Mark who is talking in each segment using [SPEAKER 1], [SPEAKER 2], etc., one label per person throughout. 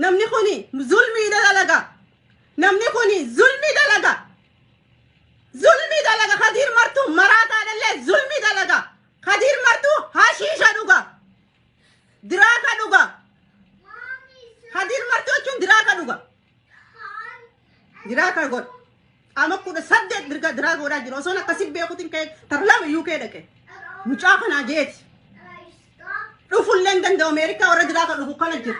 [SPEAKER 1] Namni kuni zulmii dalaga. Namni kuni zulmii dalaga. Zulmii dalaga Kadiir Martuu maraataadhallee zulmii dalaga. Kadiir Martuu hashiisha dhuga. Diraaka dhuga. Kadiir Martuu jechuun diraaka dhuga. Diraaka godha. Ama 18 dirga diraaka godhaa jira. Osoon akkasi beekutin ka'e tarlama UK dhaqe. Mucaa kanaa jeeti. Dhufullee hin danda'u Ameerikaa warra diraaka dhugu kana jira.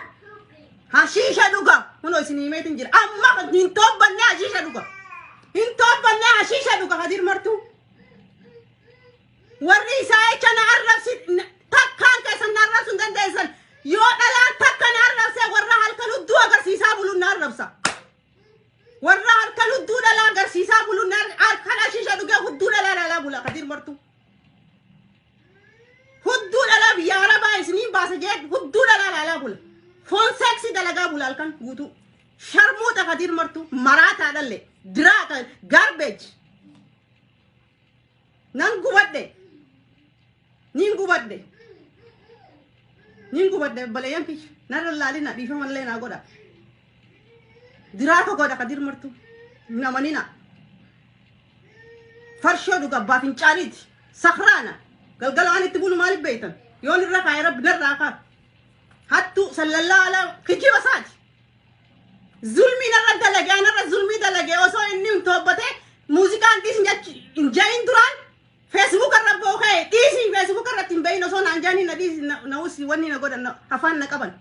[SPEAKER 1] Hashiisha dhuga. Kunoo isin himeetin jira. Amma hin toobbanne hashiisha dhuga. Hin toobbanne hashiisha dhuga Kadiir Martuu. Warri isaa jecha na arrabsi takkaan keessan na arrabsu hin dandeessan. Yoo dhalaan takka na arrabse warra halkan hudduu agarsiisaa buluun na arrabsa. Warra halkan hudduu dhalaa agarsiisaa buluun na halkan hashiisha dhugee hudduu dhalaa laalaa bula Kadiir Martuu. Hudduu dhalaa biyya Arabaa isiniin baasa jee hudduu dhalaa laalaa bula. Foon seeksii dalagaa bula halkan guutuu. Sharmuuxa Kadiir Martuu maraataa dhalle diraaka garbage. Nan gubadhe. Nin gubadhe. Nin gubadhe obboleeyyan kiyya. Narra laalina dhiifama illee naa godha. Diraaka godha Kadiir Martuu. Hin amanina. Farshoo dhuga abbaa fincaaniiti. Sakraana. Galgala waan itti bulu maaliif beektan? Yoon irra kaa'e rabbi narraa kaa. Hattuu sallallaa alaa kijiba isaati. Zulmii narra dalage anarra zulmii dalage osoo inni hin toobbatee muuziqaan dhiisin jechi hin jahin duraan feesbuuka irra boohee dhiisi feesbuuka irratti hin bahin osoo naan jahanii na dhiisi na usi wanni na godhan afaan na qaban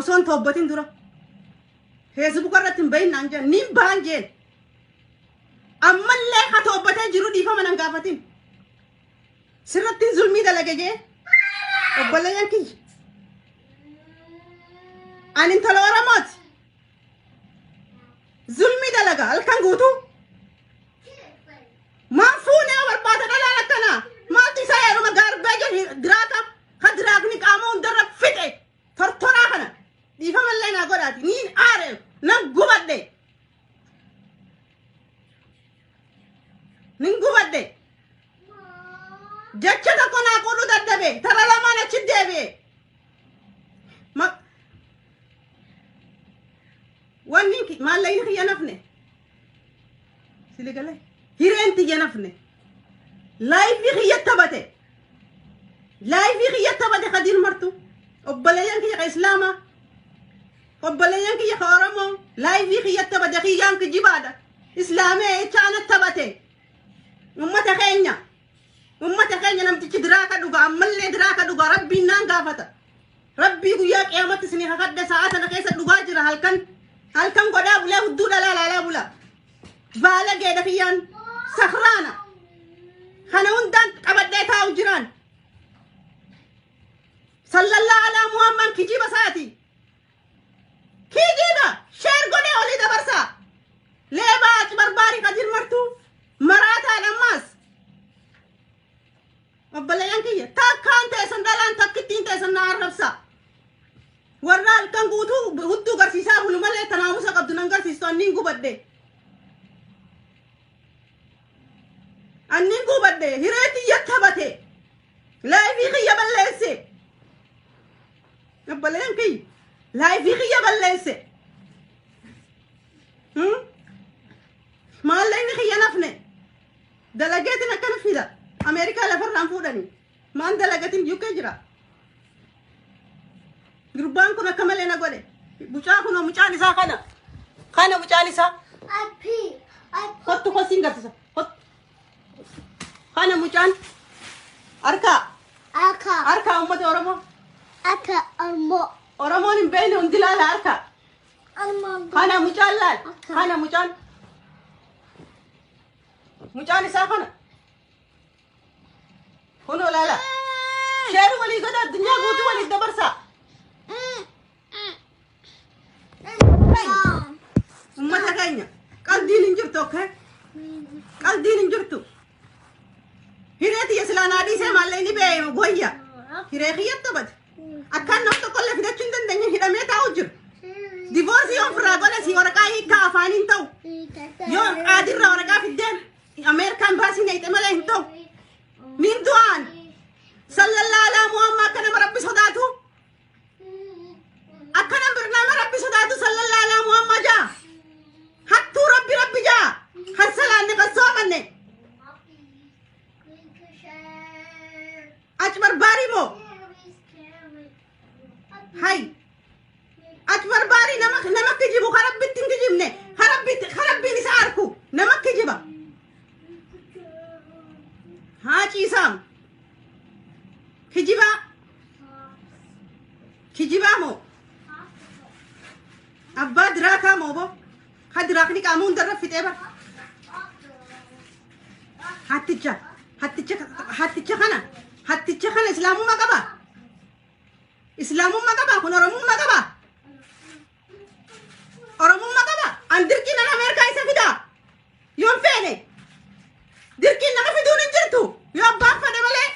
[SPEAKER 1] osoo hin toobbatin dura feesbuuka irratti hin bahin naan jahan niin bahan jeen ammallee ha toobbatee jiru dhiifama nan gaafatin sirrattiin zulmii dalage jee obboleeyyan kiyya ani intala Oromooti zulmii dalaga halkan guutuu maan fuunee barbaada dhalaan akkanaa maaltu isaa heeruma gaarbeeja diraaka ka diraakni qaama hundarra fixe tortoraa kana dhiifamallee naa godhaati niin aare nan gubadhe nin gubadhe jecha tokko naa quudhu dadhabe tara lamaan achi deebi'e wanni maallaqni kiyya nafne sili galee hireen tiyya nafne laayifii kiyya taphate laayifii kiyya taphate Kadiir Martu obboleeyyan kiyya ka islaamaa obboleeyyan kiyya ka Oromoo laayifii kiyya taphate kiyyaan kijibaadha islaamee jecha ana taphate ummata keenya ummata keenya namtichi diraaka dhuga ammallee diraaka dhuga rabbiin naan gaafata rabbii guyyaa qiyaamatti isinii kakadhe sa'a tana keessa dhugaa jira halkan halkan godhaa bulee hudduu dhalaa laalaa bula baala geedha kiyyaan sakraana kana hundaan qabadhee taa'u jiraan Sallallaa alaa Muhammad kijiba isaati. Kijiba sheer godhee olii dabarsaa. Leebaa achi barbaarii Kadiir Martuu maraataan ammaas. Obboleeyyan kiyya takkaan teessan dhalaan takkittiin teessan na arrabsa. Warra halkan guutuu hudduu garsiisaa bulu malee tanaamusa qabdu nan garsiistu anniin gubadhe. Anniin gubadhe hiree tiyya taphate. Laayifii kiyya balleesse. Obboleen kiyya laayifii kiyya balleesse. Maallaqni kiyya nafne. Dalageetin akkana fida. Ameerikaa lafarraan fuudhani. Maan dalagatin UK jira. Gurbaan kun akka malee na godhe. Mucaa kunoo mucaan isaa kana. Kana mucaan isaa.
[SPEAKER 2] I pee. I poo.
[SPEAKER 1] Kottu kosiin garsiisa. Kottu. Kana mucaan. Harkaa.
[SPEAKER 2] Aka.
[SPEAKER 1] Harkaa uummata Oromoo.
[SPEAKER 2] Aka. Almo.
[SPEAKER 1] Oromoon hin beekne hundi laala harkaa.
[SPEAKER 2] Almo.
[SPEAKER 1] Kana mucaan laal. Kana mucaan. Mucaan isaa kana. Kunoo laala. Sheer walii godha addunyaa guutuu waliif dabarsaa. Uummata keenya qaldiin hin jirtu okay? Qaldiin hin jirtu. Hiree tiyya silaa naa dhiisee maallee ni bee wayya. Hiree kiyya taphate. Akkaan nama tokkollee fidachuu hin dandeenye hidhamee taa'u jiru. Divoosii yoon firraa godhe si waraqaa hiikkaa afaaniin ta'u. Yoo qaadirraa waraqaa fiddeen Ameerikaan baasii neeyxe malee hin ta'u. Niin du'aan. Sallallahu alaa Muhammad akka nama rabbi sodaatu. Akka nama rabbi sodaatu. Acbarbaarii moo? Hay. Acbarbaarii nama kijibu, ka Rabbitti hin kijibne, ka Rabbiin isa arku nama kijiba. Haa ciisaam. Kijibaa. Kijibaa moo? Abbaa diraakaa moo bo? Ka diraakni qaama hundarra fixee bara. Hatticha. Hatticha, hatticha kana. Hatticha kana islaamummaa qaba. Islaamummaa qaba, kun Oromummaa qaba. Oromummaa qaba. An dirqiin nan Ameerikaa isa fida. Yoon feene. Dirqiin nama fiduun hin jirtu. Yoo abbaan fedhe malee.